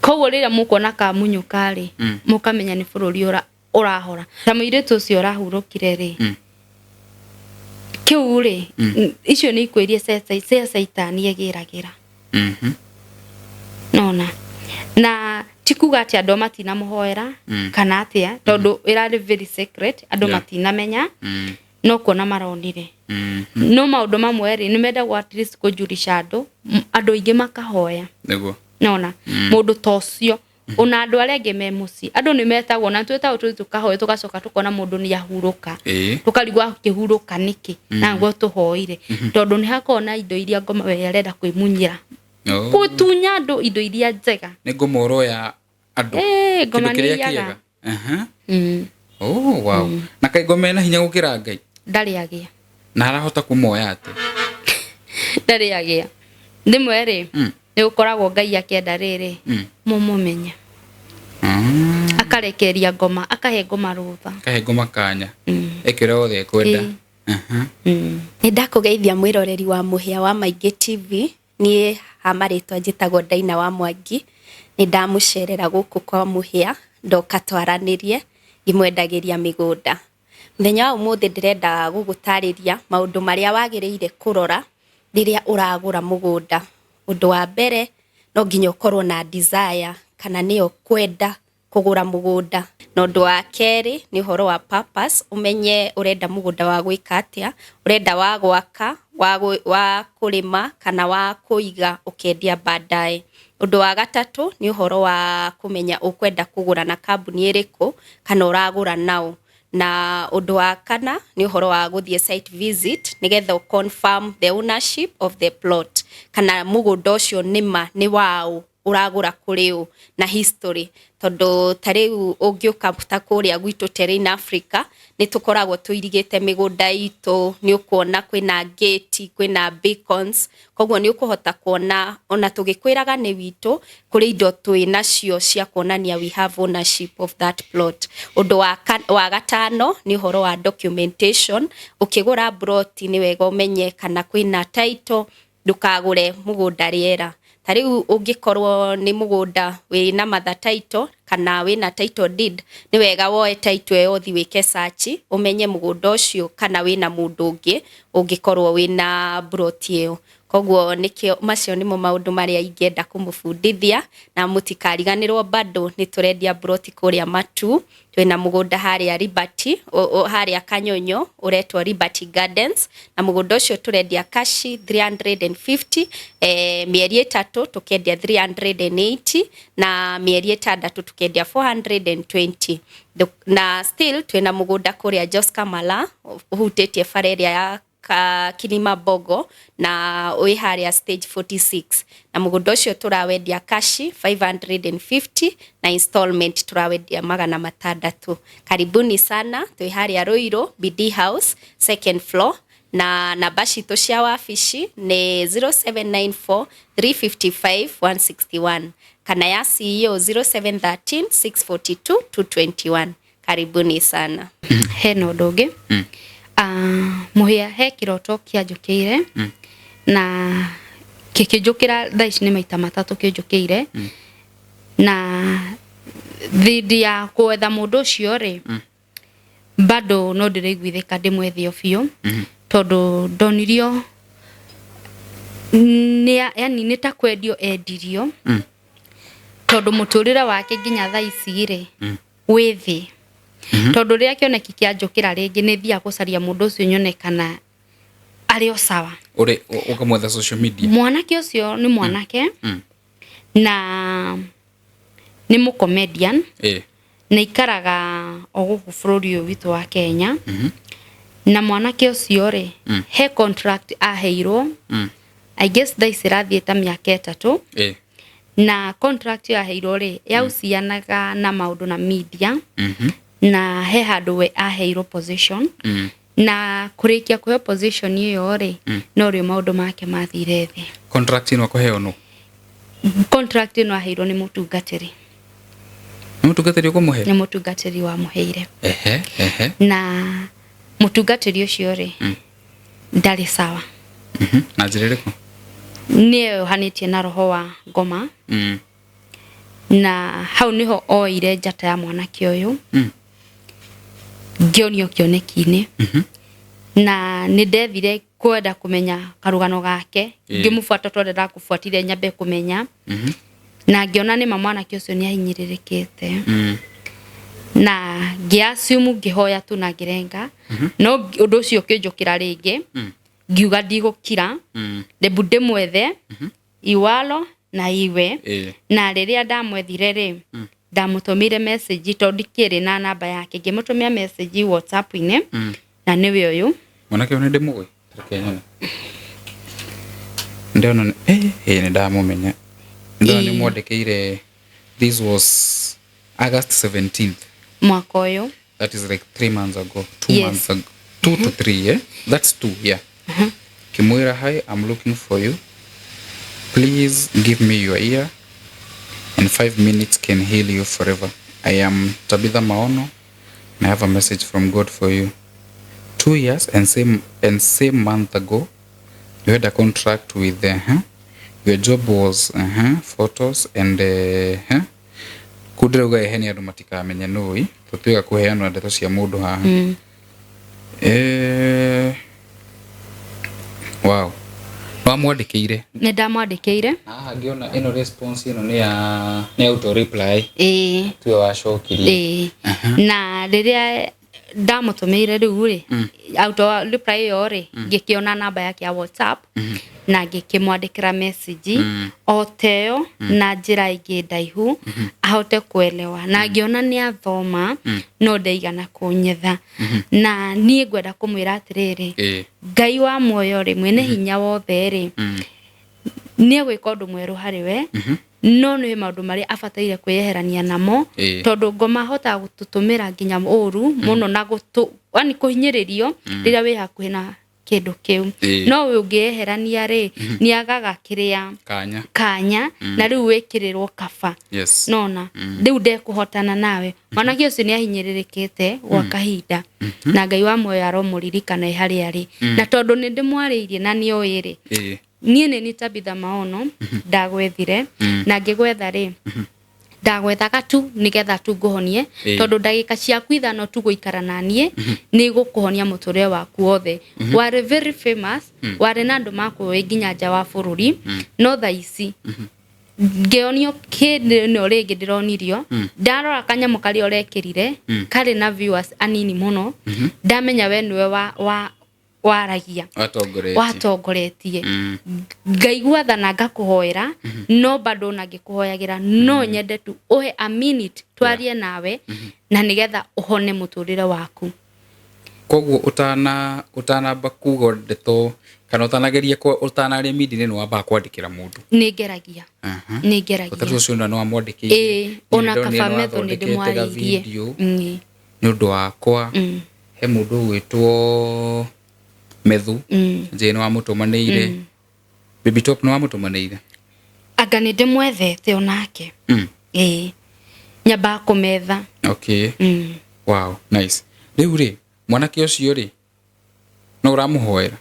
Koguo rĩrĩa mũkuona kamunyũka rĩ, mũkamenya nĩ bũrũri ũrahora. Ta mũirĩtu ũcio ũrahurũkire rĩ, kĩu rĩ, icio nĩ ikuũ iria cia caitani egĩragĩra. Nona na ti kuga atĩ andũ matinamũhoera kana atĩa, tondũ ĩrarĩ very secret, andũ matinamenya, no kuona maronire. No maũndũ mamwe rĩ, nĩ mendagwo at least kũjulisha andũ, andũ aingĩ makahoya. Nona mũndũ ta ũcio, ona andũ arĩa angĩ me mũciĩ, andũ nĩ metagwo na twĩtagwo tũthiĩ tũkahoya, tũgacoka tũkona mũndũ nĩ ahurũka. Tũkarigwo akĩhurũka nĩkĩ, na nguo tũhoire, tondũ nĩ hakoragwo na indo iria ngoma we arenda kwĩmunyĩra, gũtunya andũ indo iria njega. Nĩ ngoma ũroya andũ. Ĩĩ, ngoma kĩndũ nĩ kĩrĩa iyaga. kĩega. Aha. Oh wow. Na kaĩ ngoma ĩna hinya gũkĩra Ngai? Ndarĩ agĩa. Na arahota kũmoya atĩa? Ndarĩ agĩa. Rĩmwe rĩ, nĩ gũkoragwo Ngai akĩenda rĩrĩ mũmũmenye, akarekeria ngoma, akahe ngoma rũtha. Kahe ngoma kanya eke ũrĩa wothe ekwenda. Ĩĩ. Nĩ ndakũgeithia mwĩroreri wa Mũhĩa wa Maingĩ TV. Niĩ ha marĩtwa njĩtagwo Daina wa Mwangi. Nĩ ndamũcerera gũkũ kwa Mũhĩa, ndoka twaranĩrie ngĩmwendagĩria mĩgũnda. Mũthenya wa ũmũthĩ ndĩrenda gũgũtarĩria maũndũ marĩa wagĩrĩire kũrora rĩrĩa ũragũra mũgũnda. Ũndũ wa mbere, no nginya ũkorwo na desire, kana nĩyo kwenda kũgũra mũgũnda. Na ũndũ wa kerĩ nĩ ũhoro wa purpose, ũmenye ũrenda mũgũnda wa gwĩka atĩa, ũrenda wa gwaka, wa kũrĩma kana wa kũiga ũkendia baadaye. Ũndũ wa gatatũ nĩ ũhoro wa kũmenya ũkwenda kũgũra na kambuni ĩrĩkũ kana ũragũra naũ. Na ũndũ wa kana nĩ ũhoro wa gũthiĩ site visit, nĩgetha ũ confirm the ownership of the plot, kana mũgũnda ũcio nĩma nĩ waũ, ũragũra kũrĩ ũ, na history, tondũ ta rĩu ũngĩũka ta kũrĩa gwitũ Terrain Africa, nĩ tũkoragwo tũirigĩte mĩgũnda itũ. Nĩ ũkuona kwĩna gate, kwĩna beacons, koguo nĩ ũkũhota kuona ona tũgĩkwĩraga nĩ witũ, kũrĩ indo twĩ nacio cia kuonania we have ownership of that plot. Ũndũ wa gatano nĩ ũhoro wa documentation. Ũkĩgũra plot, nĩ wega ũmenye kana kwĩna title, ndũkagũre mũgũnda rĩera. Ta rĩu ũngĩkorwo nĩ mũgũnda wĩna mother title kana wĩna title deed, nĩ wega woe title ĩyo, ũthiĩ wĩke search, ũmenye mũgũnda ũcio kana wĩna mũndũ ũngĩ ũngĩkorwo wĩna plot ĩyo. Koguo nĩkĩo macio nĩmo maũndũ marĩa ingĩenda kũmũbundithia. Na mũtikariganĩrwo bado nĩ tũrendia broti kũrĩa Matu, twĩna mũgũnda harĩa Liberty, harĩa Kanyonyo ũretwo Liberty Gardens, na mũgũnda ũcio tũrendia cash 350, mĩeri 3 tũkendia 380, na mĩeri 6 tũkendia 420. Na still twĩna mũgũnda kũrĩa Joska Mala ũhutĩtie bara ĩrĩa ya Kilima Bogo, na wĩ harĩa stage 46, na mũgũnda ũcio tũrawendia cash 550 na installment tũrawendia 600. Karibuni sana, twĩ harĩa Ruiru BD House second floor, na namba citũ cia wabici nĩ 0794 355 161 kana ya CEO 0713 642 221. Karibuni sana. Hena ũndũ ũngĩ. Mũhĩa, he kĩroto kĩanjũkĩire na kĩkĩnjũkĩra thaa ici nĩ maita 3 kĩnjũkĩire, na thindi ya gwetha mũndũ ũcio rĩ, bado no ndĩraiguithĩka ndĩmwethe o biũ, tondũ ndonirio nĩ yani nĩ ta kwendio endirio, tondũ mũtũrĩre wake nginya thaa ici rĩ wĩ thĩ, tondũ rĩrĩa kĩoneki kĩanjũkĩra rĩngĩ nĩ thiaga gũcaria mũndũ ũcio nyone kana arĩ o sawa. Ũrĩ ũkamwetha social media? Mwanake ũcio nĩ mwanake na nĩ mũcomedian na ikaraga o gũkũ bũrũri ũyũ witũ wa Kenya. Na mwanake ũcio rĩ, he contract aheirwo, I guess thaa ici ĩrathiĩ ta mĩaka 3. Na contract ĩyo aheirwo rĩ, yahucianaga na maũndũ na media, na he handũ we aheirwo position, na kũrĩkia kũheo position ĩyo rĩ, no rĩo maũndũ make mathire thĩ. Contract ĩno akũheo nũ? Contract ĩno aheirwo nĩ mũtungatĩri. Nĩ mũtungatĩri ũkũmũhe? Nĩ mũtungatĩri wamũheire. Ehe ehe Na mũtungatĩri ũcio rĩ, ndarĩ sawa. Na njĩra ĩrĩkũ? Nĩ eyohanĩtie na roho wa ngoma, na hau nĩho oire njata ya mwanake ũyũ, ngĩonio kĩoneki-inĩ, na nĩ ndethire kwenda kũmenya karũgano gake, ngĩmũbuata tondũ ndakũbuatire nyambe kũmenya, na ngĩona nĩma mwanake ũcio nĩ ahinyĩrĩrĩkĩte, na ngĩassume, ngĩhoya tu na ngĩrenga, no ũndũ ũcio ũkĩnjũkĩra rĩngĩ, ngiuga ndigũkira, ndebu ndĩmwethe iwalo na iwe. Na rĩrĩa ndamwethire rĩ, ndamũtũmĩire message tondũ ndikĩrĩ na namba yake, ngĩmũtũmĩra message WhatsApp-inĩ, na nĩwe ũyũ. Mwanake ũyũ nĩ ndĩmũĩ, reke nyone. Ndĩrona nĩ ndamũmenya, ndĩrona nĩ mwandĩkĩire. This was August 17th mwaka ũyũ. That is like 3 months ago, 2 months ago, 2 to 3, yeah, that's 2, yeah. Kimwira, "Hi, I'm looking for you. Please give me your ear and 5 minutes can heal you forever. I am Tabitha Maono and I have a message from God for you. 2 years and same month ago you had a contract with your job was photos and kuu." Ndĩrauga ehe nĩ andũ matikamenye nũi tũtiga kũheana ndeto cia mũndũ haha. Wow, wamwandĩkĩire? Nĩ ndamwandĩkĩire. Haha ngĩona ĩno response ĩno nĩ ya nĩ auto reply. Ĩĩ. Tiwe wacokirie? Ĩĩ, na rĩrĩa ndamũtũmĩire rĩu rĩ, auto reply ĩyo rĩ, ngĩkĩona namba yake ya WhatsApp na ngĩkĩmwandĩkĩra message o teyo na njĩra ĩngĩ ndaihu ahote kuelewa, na ngĩona nĩ athoma no ndaigana kũnyetha. Na niĩ ngwenda kũmwĩra atĩrĩrĩ, Ngai wa muoyo rĩ, mwene hinya wothe rĩ, nĩ egwĩka ũndũ mwerũ harĩ we, no nĩ maũndũ marĩa abataire kwĩyeherania namo, tondũ ngoma ahotaga gũtũtũmĩra nginya ũru mũno na gũtũ yani kũhinyĩrĩrio rĩrĩa wĩ hakuhĩ na kĩndũ kĩu. No we ũngĩyeherania rĩ, nĩ agaga kĩrĩa kanya. Kanya, na rĩu wĩkĩrĩrwo kaba. Nona rĩu ndekũhotana nawe. Mwanake ũcio nĩ ahinyĩrĩrĩkĩte gwa kahinda, na Ngai wa muoyo aromũririkana e harĩa arĩ. Na tondũ nĩ ndĩmwarĩirie na nĩ oĩ rĩ, niĩ nĩ ni Tabitha Maono ndagwethire, na ngĩgwetha rĩ, Ndagwethaga tu nigetha tu nguhonie, tondu ndagika ciaku 5 tu guikara na nie ni gukuhonia muturire waku wothe. Wari very famous, wari na andu makuĩ nginya nja wa bururi, no thaa ici ngĩonio kĩndũ ĩno rĩngĩ ndĩronirio, ndarora kanyamũ karĩa ũrekĩrire karĩ na viewers anini mũno, ndamenya we nĩwe wa waragia, watongoretie. Ngaigua tha na ngakũhoera, no bado ona ngĩkũhoyagĩra no nyende tu ũhe a minute twarie nawe na nĩgetha ũhone mũtũrĩre waku. Koguo ũtanamba kuga ndeto kana ũtanageria ũtanaria media nĩ wambaga kwandĩkĩra mũndũ? Nĩ ngeragia. Nĩ ngeragia. Ũtatũ ũcio nĩ wamwandĩkĩire? Ĩĩ, ona kaba metho nĩ ndĩmwarĩirie nĩ ũndũ wakwa. He mũndũ ũgwĩtwo Methu, njĩĩ nĩ wamũtũmanĩire. Baby Top nĩ wamũtũmanĩire? Anga nĩ ndĩmwethete onake. Ĩĩ, nyambaga kũmetha. Okay. Wow, nice. Rĩu rĩ, mwanake ũcio rĩ, no ũramũhoera?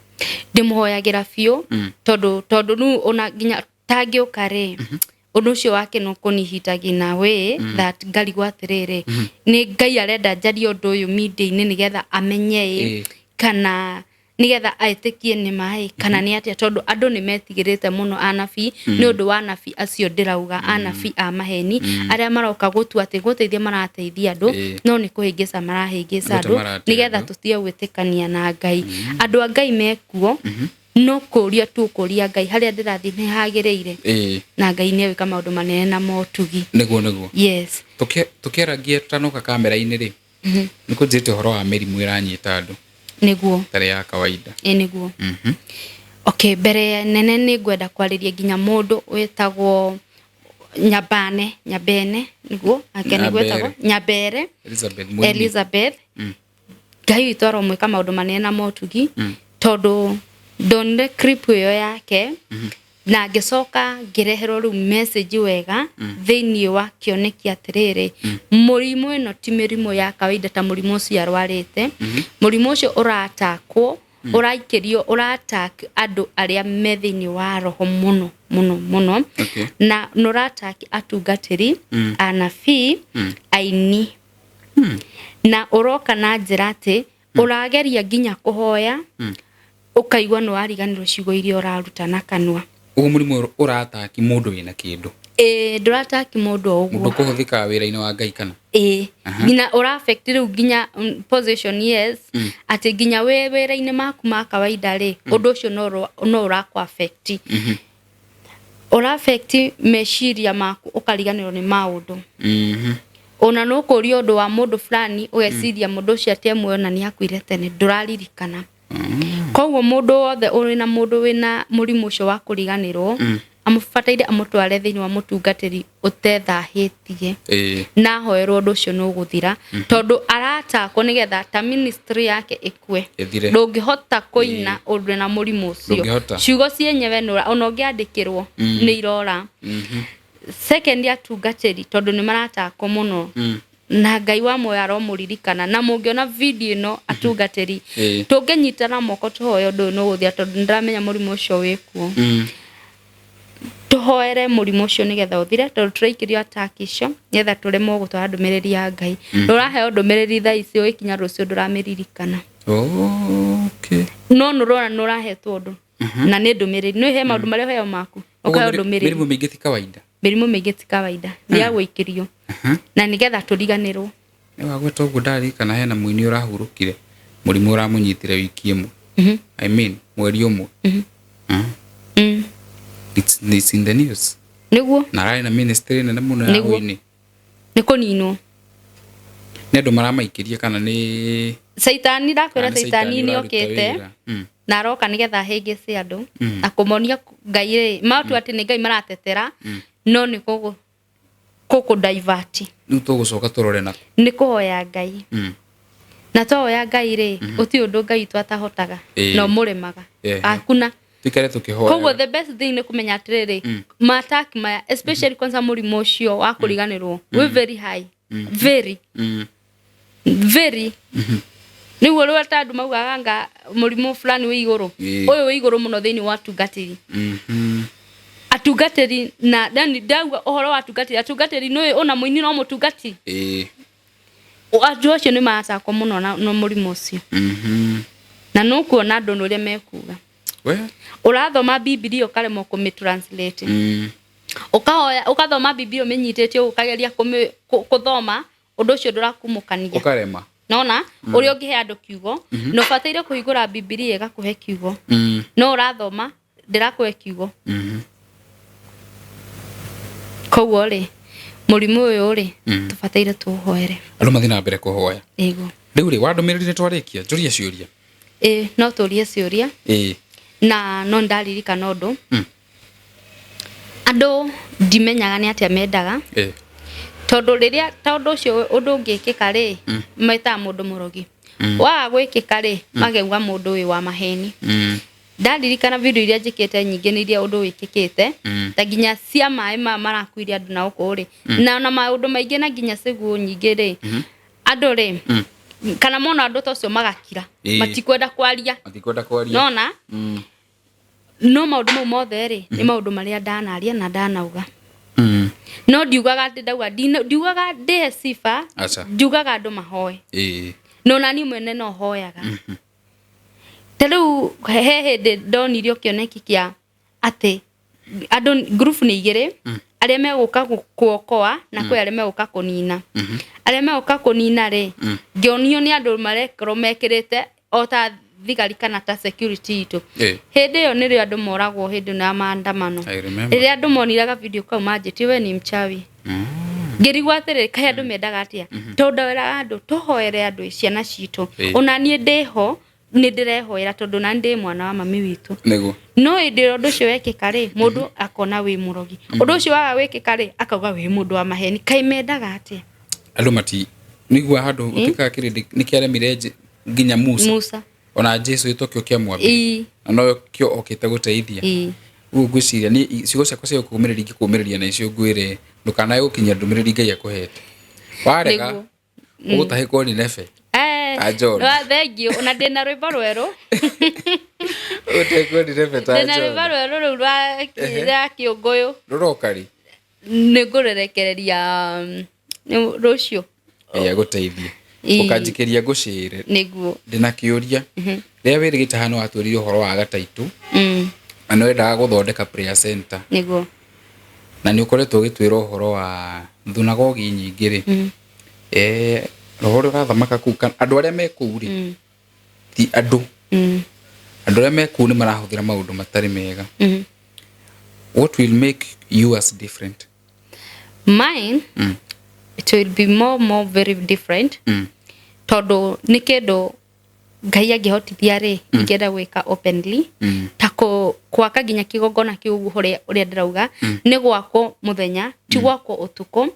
Ndĩmũhoyagĩra biũ, tondũ rĩu ona nginya tangĩũka rĩ, ũndũ ũcio wake no kũnihitagia na way that ngarigwo atĩrĩrĩ, nĩ Ngai arenda njarie ũndũ ũyũ media-inĩ nĩgetha amenye ĩ, kana nĩgetha etĩkie nĩ maĩ kana nĩ atĩa, tondũ andũ nĩ metigĩrĩte mũno anabii nĩ ũndũ wa anabii acio ndĩrauga, anabii a maheni arĩa maroka gũtua atĩ gũteithia marateithia andũ, no nĩ kũhĩngĩca marahĩngĩca andũ nĩgetha tũtige gwĩtĩkania na Ngai. Andũ a Ngai mekuo, no kũria tu kũria Ngai harĩa ndĩrathiĩ nĩ hagĩrĩire, na Ngai nĩ egwĩka maũndũ manene na motugi. Nĩguo nĩguo. Yes. Tũkĩaragia tũtanoka kamera-inĩ rĩ, nĩ kũnjĩrĩte ũhoro wa mĩrimũ ĩranyita andũ. Nĩguo. Tarĩ ya kawaida. Ĩ nĩguo. Okay, mbere nene nĩ ngwenda kwarĩria nginya mũndũ wĩtagwo Nyabane, Nyabene, nĩguo, ake nĩguo wĩtagwo Nyabere. Elizabeth. Elizabeth. Ngai witũ aromwĩka maũndũ manene na motugi, tondũ ndonire clip ĩyo yake na ngĩcoka ngĩreherwo rĩu message wega thĩinĩ wa kĩoneki atĩrĩrĩ, mũrimũ ĩno ti mĩrimũ ya kawaida ta mũrimũ ũcio arwarĩte. Mũrimũ ũcio ũratakwo, ũraikĩrio, ũratak andũ arĩa me thĩinĩ wa roho mũno mũno mũno, na nĩ ũratak atungatĩri, anabii, aini, na ũroka na njĩra atĩ ũrageria nginya kũhoya ũkaigua nĩ wariganĩrwo ciugo iria ũraruta na kanua. Ũguo mũrimũ ũrataki mũndũ wĩna kĩndũ? Ĩĩ, ndũrataki mũndũ o ũguo. Mũndũ kũhũthĩka wĩra-inĩ wa Ngai kana? Ĩĩ, nginya ũra affect rĩu nginya position, yes, atĩ nginya wĩ wĩra-inĩ maku ma kawaida rĩ, ũndũ ũcio no ũrakũ affect. Ũra affect meciria maku, ũkariganĩrwo nĩ maũndũ. Ona no kũria ũndũ wa mũndũ fulani, ũgeciria mũndũ ũcio atĩ muoyo na nĩ akuire tene, ndũraririkana. Koguo mũndũ wothe ũrĩ na mũndũ wĩna mũrimũ ũcio wa kũriganĩrwo, amũbataire amũtware thĩinĩ wa mũtungatĩri ũtethahĩtie na ahoerwo, ũndũ ũcio nĩ ũgũthira, tondũ aratakwo nĩgetha ta ministry yake ĩkue. Ĩthire. Ndũngĩhota kũina ũndũ na mũrimũ ũcio. Ndũngĩhota. Ciugo cienyewe ona ũngĩandĩkĩrwo nĩ irora. Second, atungatĩri, tondũ nĩ maratakwo mũno, na Ngai wa muoyo aromũririkana, na mũngĩona video ĩno, atungatĩri, tũngĩnyitana moko tũhoe, ũndũ ũyũ nĩ ũgũthira, tondũ nĩndĩramenya mũrimũ ũcio wĩkuo. Tũhoere mũrimũ ũcio nĩgetha ũthire, tondũ tũraikĩrio attack icio nĩgetha tũremwo gũtwara ndũmĩrĩri ya Ngai. Ndũraheo ndũmĩrĩri thaa ici, ũgĩkinya rũciũ ndũramĩririkana. No nĩũrona nĩ ũrahetwo ũndũ na nĩ ndũmĩrĩri, nĩ he maũndũ marĩa ũheo maku, ũkaheo ndũmĩrĩri. Mĩrimũ mĩingĩ ti kawaida. Mĩrimũ mĩingĩ ti kawaida, nĩ ya gũikĩrio na nĩgetha tũriganĩrwo. Nĩ wagweta ũguo ndaririkana hena mũini ũrahurũkire, mũrimũ ũramũnyitire wiki ĩmwe, I mean mweri ũmwe. It's in the news. Nĩguo. Na ararĩ na ministry nene mũno ya Nĩguo. ũini. Nĩ kũninwo. Nĩ andũ maramaikĩria kana nĩ Caitani, ndakwĩra. Kana nĩ Caitani nĩ ũraruta okĩte wĩra? Na aroka nĩgetha ahĩngĩce andũ na kũmonia Ngai rĩ matua atĩ nĩ Ngai maratetera, no nĩ kũkũ divert. Rĩu tũgũcoka tũrore nako. Nĩ kũhoya Ngai, na twahoya Ngai rĩ, gũtirĩ ũndũ Ngai witũ atahotaga na ũmũremaga, hakuna. Tuikare tũkĩhoya. Koguo the best thing nĩ kũmenya atĩrĩrĩ, ma-attack maya, especially kwanza mũrimũ ũcio wa kũriganĩrwo wĩ very high, very very, nĩguo rĩu ata andũ maugaga anga mũrimũ fulani wĩ igũrũ, ũyũ wĩ igũrũ mũno thĩinĩ wa atungatĩri. Atungatĩri na yani ndauga ũhoro wa atungatĩri, atungatĩri nĩ ona mũini no mũtungati. Andũ acio nĩ maracakwo mũno na mũrimũ ũcio. Na nĩ ũkuona andũ nĩ ũrĩa mekuga. We. Ũrathoma Bibilia ũkaremwo kũmĩ translate. Ũkahoya ũkathoma Bibilia ũmĩnyitĩte ũguo ũkageria kũthoma ũndũ ũcio ndũrakumũkania. Ũkarema. Nona ũrĩa ũngĩhe andũ kiugo na ũbataire kũhingũra Bibilia ĩgakũhe kiugo. No ũrathoma ndĩrakũhe kiugo. Koguo rĩ, mũrimũ ũyũ rĩ, tũbataire tũũhoere. Andũ mathiĩ na mbere kũhoya. Ĩguo. Rĩu rĩ, wandũmĩrĩri nĩ twarĩkia, njũrie ciũria. Ĩ, no tũrie ciũria. Na no ndaririkana ũndũ. Andũ ndimenyaga nĩ atĩa mendaga. Tondũ rĩrĩa tondũ ũcio ũndũ ũngĩkĩka rĩ, metaga mũndũ mũrogi. Waga gwĩkĩka rĩ, makauga mũndũ ũyũ wa maheni. Ndaririkana video iria njĩkĩte nyingĩ nĩ iria ũndũ wĩkĩkĩte, ta nginya cia maĩ maya marakuire andũ na gũkũ rĩ, na maũndũ maingĩ na nginya ciguũ nyingĩ rĩ, andũ rĩ, kana mona ũndũ ta ũcio magakira, matikwenda kwaria. Matikwenda kwaria. Nona? No maũndũ mau mothe rĩ, nĩ maũndũ marĩa ndanaria na ndanauga. No ndiugaga atĩ ndauga, ndiugaga ndĩhe sifa, ndiugaga andũ mahoe. No nani mwene no hoyaga. Ta rĩu he hĩndĩ ndonirio kĩoneki kĩa atĩ andũ group nĩ igĩrĩ, arĩa megũka kuokoa na kwĩ arĩa megũka kũnina. Arĩa megũka kũnina rĩ, ngĩonio nĩ andũ marekorwo mekĩrĩte o ta thigari kana ta security itũ. Hĩndĩ ĩyo nĩrĩo andũ moragwo hĩndĩ ĩno ya maandamano. I remember. Rĩrĩa andũ monire ga video kau manjĩtie we ni mchawi. Ngĩrigwo atĩrĩrĩ, kaĩ andũ mendaga atĩa? Tondũ ndwĩraga andũ tũhoere andũ ciana citũ. Ona niĩ ndĩho nĩ ndĩrehoera tondũ na ndĩ mwana wa mami witũ. Nĩguo. No hĩndĩ ĩrĩa ũndũ ũcio wekĩka rĩ, mũndũ akona wĩ mũrogi. Ũndũ ũcio waga gwĩkĩka rĩ, akauga wĩ mũndũ wa maheni. Kaĩ mendaga atĩa? Andũ mati nĩguo handũ gũtuĩkaga kĩrĩndĩ nĩ kĩaremire nginya Musa. Musa. Ona Jesu gĩtokio kĩa mwambĩrĩrio. Na no kĩo okĩte gũteithia. Ũguo ngwĩciria nĩ ciugo ciakwa cia gũkũmĩrĩria ingĩkũmĩrĩria na icio ngwĩre ndũkanae gũkinyia ndũmĩrĩri Ngai akũhete. Warega ũgũtahĩkwo nĩ nebe. Ta John. Thank you. Ona ndĩna rwĩmbo rwerũ. Ũgũtahĩkwo nĩ nebe ta Ndĩna John. rwĩmbo rwerũ rũu rwa kĩũngũyũ. Rũroka rĩ? Nĩ ngũrũrekereria rũciũ. Ĩĩ agũteithie. Ũkanjikĩria ngũcĩre. Nĩguo. Ndĩna kĩũria. Rĩrĩa wĩrĩgĩte haha nĩ watwĩrire ũhoro wa gataitũ. Na nĩ wendaga gũthondeka prayer center. Nĩguo. Na nĩ ũkoretwo ũgĩtwĩra ũhoro wa thunagogi nyingĩ rĩ. Roho ũrĩa ũrathamaka kũu, andũ arĩa me kũu rĩ, ti andũ. Andũ arĩa me kũu nĩ marahũthĩra maũndũ matarĩ mega. What will make yours different? Mine, it will be more very different. Tondũ nĩ kĩndũ Ngai angĩhotithia rĩ, ingĩenda gwĩka openly. Ta gwaka nginya kĩgongona kĩu ũguo ũrĩa ndĩrauga, nĩ gwakwo mũthenya, ti gwakwo ũtukũ.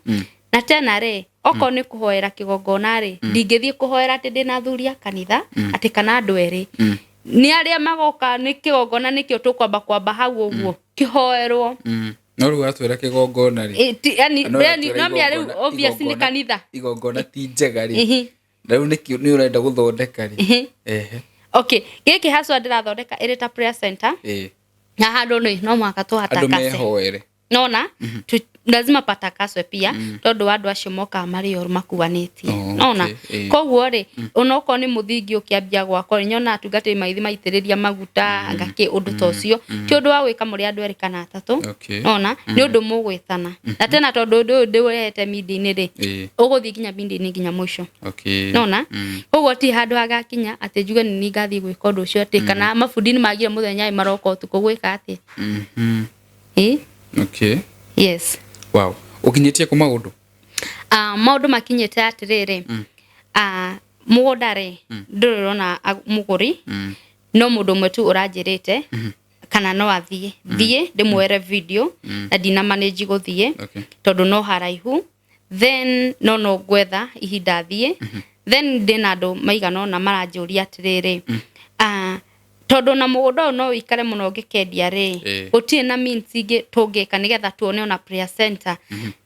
Na tena rĩ, okorwo nĩ kũhoera kĩgongona rĩ, ndingĩthiĩ kũhoera atĩ ndĩna athuri a kanitha, atĩ kana andũ erĩ. Nĩ arĩa magoka nĩ kĩgongona nĩkĩo tũkwamba kwamba hau ũguo, kĩhoerwo. No rĩu watwĩra kĩgongona rĩ. Yani, No watwĩra no mĩa rĩu igongona, obvious nĩ igongona, kanitha. Igongona ti njega rĩ. Na rĩu nĩkĩo nĩ ũrenda gũthondeka rĩ. Ehe. Okay, gĩkĩ haswa ndĩrathondeka ĩrĩ ta prayer center. Na handũ nĩ no mũhaka Andũ tũhatakase. mehoere. Nona? Lazima patakaswe pia, tondũ andũ acio mokaga marĩ oru makuanĩtie. Nona? Koguo rĩ, onokorwo nĩ mũthingi ũkĩambia gwakwo rĩ, nyonaga atungatĩri magĩthiĩ maitĩrĩria maguta, ngakĩ ũndũ ta ũcio. Ti ũndũ wa gwĩka mũrĩ andũ erĩ kana atatũ. Nona? Nĩ ũndũ mũgwĩtana. Na tena tondũ ũndũ ũyũ ndĩũrehete media-inĩ rĩ, ũgũthiĩ nginya media-inĩ nginya mũico. Nona? Koguo ti handũ hagakinya atĩ njuge nĩ niĩ ngathiĩ gwĩka ũndũ ũcio atĩ kana mabundi nĩ magire mũthenya ĩ maroka ũtukũ gwĩka atĩa. Yes. Wow. Ũkinyĩtie kũ maũndũ? Maũndũ makinyĩte atĩrĩrĩ, mũgũnda rĩ, ndũrĩ ũrona mũgũri, no mũndũ ũmwe tu ũranjĩrĩte, kana no athiĩ. Thiĩ, ndĩmuoere video, na ndina manage gũthiĩ, tondũ no haraihu. Then no ngwetha ihinda thiĩ. Then ndĩna andũ maigana ũna maranjũria atĩrĩrĩ, tondũ na mũgũnda ũyũ no ũikare mũno ũngĩkendia rĩ, gũtirĩ na means ingĩ tũngĩka nĩgetha tuone ona prayer center.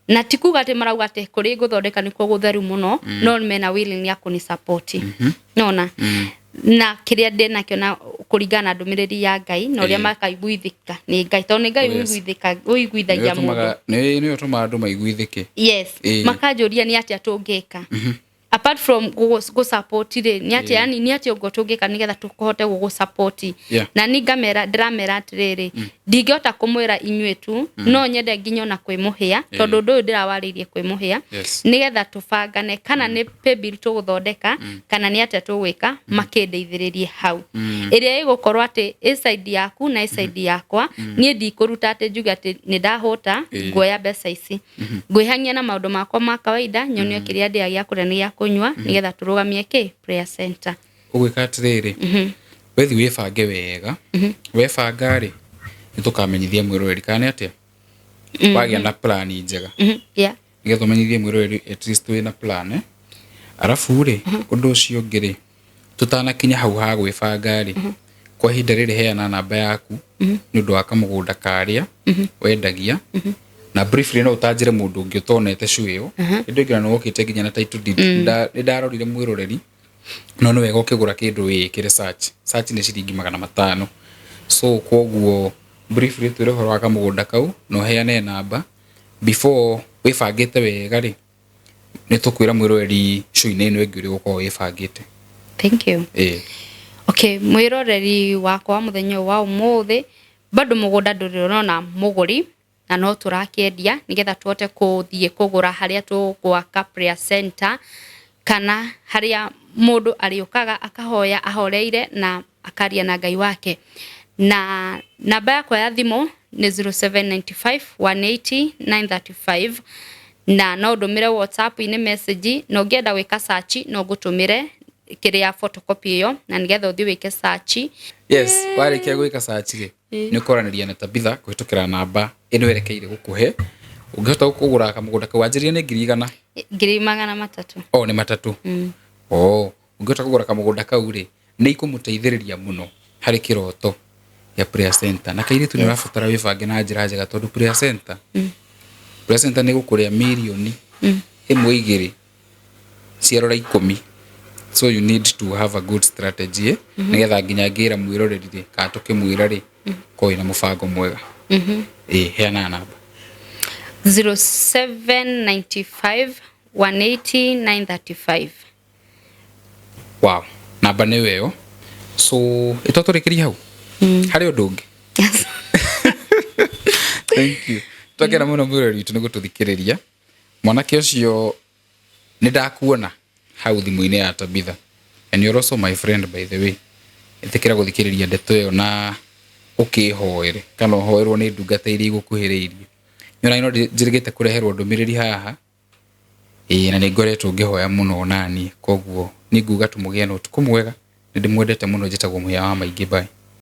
Na ti kuga atĩ marauga atĩ kũrĩa ngũthondeka nĩkuo gũtheru mũno, no mena willing ya kũni support. Nona? Na kĩrĩa ndĩ nakĩo na kũringana na ndũmĩrĩri ya Ngai na ũrĩa makaiguithĩka nĩ Ngai, tondũ nĩ Ngai ũiguithagia mũndũ. Nĩwe ũtũmaga andũ maiguithĩke. Yes. Makanjũria nĩ atĩa tũngĩka apart from gũ-support rĩ, nĩ atĩa, yani nĩ atĩa ũguo tũngĩka nĩgetha tũhote gũgũ-support. Na ni ngamera, ndĩramera atĩrĩrĩ, ndingĩhota kũmwĩra inyuĩ tu, no nyende nginya ona kwĩ mũhĩa, tondũ ũndũ ũyũ ndĩrawarĩirie kwĩ mũhĩa, nĩgetha tũbangane kana nĩ paybill tũgũthondeka kana nĩ atĩa tũgwĩka, makĩndeithĩrĩrie hau ĩrĩa ĩgũkorwo atĩ ĩ side yaku na ĩ side yakwa. Niĩ ndikũruta atĩ njuge atĩ nĩ ndahũta, nguoya mbeca ici, ngwĩhang'ia na maũndũ makwa ma kawaida, nyonio kĩrĩa ndĩa gĩa kũrĩa nĩ gĩa kũnyua, nĩgetha tũrũgamie kĩ prayer center. Ũgwĩka atĩrĩrĩ, wethi wĩbange wega. Webanga rĩ, nĩ tũkamenyithia mwĩroreri kana nĩ atĩa wagĩa na plan njega, nĩgetha ũmenyithie mwĩroreri at least wĩna plan, eh? Arabu rĩ, ũndũ ũcio ũngĩ rĩ, tũtanakinya hau ha gwĩbanga rĩ, kwa ihinda rĩrĩ heana namba yaku nĩ ũndũ wa kamũgũnda karĩa wendagia, na briefly no ũtanjĩre mũndũ ũngĩ ũtonete show ĩyo ĩndĩ ĩngĩ na nĩ wokĩte nginya na title deed. Nĩ ndarorire mwĩroreri, no nĩ wega ũkĩgũra kĩndũ wĩĩkĩre search. Search nĩ ciringi 500. So koguo briefly twĩre ũhoro wa kamũgũnda kau na ũheane namba before wĩbangĩte wega rĩ, nĩ tũkwĩra mwĩroreri show-inĩ ĩno ĩngĩ ũrĩa ũgũkorwo wĩbangĩte. Thank you. Ĩĩ. Okay, mwĩroreri wakwa wa mũthenya ũyũ wa ũmũthĩ, bado mũgũnda ndũrĩ ũrona mũgũri, na no tũrakĩendia nĩgetha tũhote kũthiĩ kũgũra harĩa tũgwaka prayer center, kana harĩa mũndũ arĩũkaga akahoya ahoreire na akaria na Ngai wake. Na namba yakwa ya thimũ nĩ 0795 180 935, na no ndũmĩre WhatsApp-inĩ message, na ũngĩenda gwĩka search no ngũtũmĩre kĩrĩa photocopy ĩyo na nĩgetha ũthiĩ wĩke search. Yes, warĩkia gwĩka search rĩ, nĩ ũkwaranĩria na Tabitha kũhĩtũkĩra namba ĩno ĩrekeire gũkũhe. Ũngĩhota kũgũra kamũgũnda kau wanjĩrĩrie nĩ 100,000? 300,000. O nĩ matatũ. O ũngĩhota kũgũra kamũgũnda kau rĩ, nĩ ikũmũteithĩrĩria mũno harĩ kĩroto gĩa prayer center. Na kairĩtu, nĩ ũrabatara wĩbange na njĩra njega, tondũ prayer center nĩ gũkũrĩa mirioni 1, 2 ciarora 10. So you need to have a good strategy, eh? Nĩgetha nginya ngĩra mwĩroreri rĩ, kana tũkĩmwĩra rĩ, korwo wĩna mũbango mwega. Ĩ, heana namba. 0795 180 935. Wow, namba nĩ ĩyo. So ĩtwa tũrĩkĩrie hau harĩ ũndũ ũngĩ. Thank you, twakena mũno mwĩroreri witũ nĩ gũtũthikĩrĩria. Mwanake ũcio nĩ ndakuona hau thimũ-inĩ ya Tabitha, and you're also my friend, by the way. Ĩtĩkĩra gũthikĩrĩria ndeto ĩyo na ũkĩhoere kana ũhoerwo nĩ ndungata iria igũkuhĩrĩirie. Nĩ no njĩrĩgĩte kũreherwo ndũmĩrĩri haha, ĩĩ, na nĩ ngoretwo ngĩhoya mũno naniĩ. Koguo nĩ nguga tũmũgĩe na ũtukũ mwega. Nĩ ndĩmwendete mũno. Njĩtagwo Mũhĩa wa Maingĩ. Bye.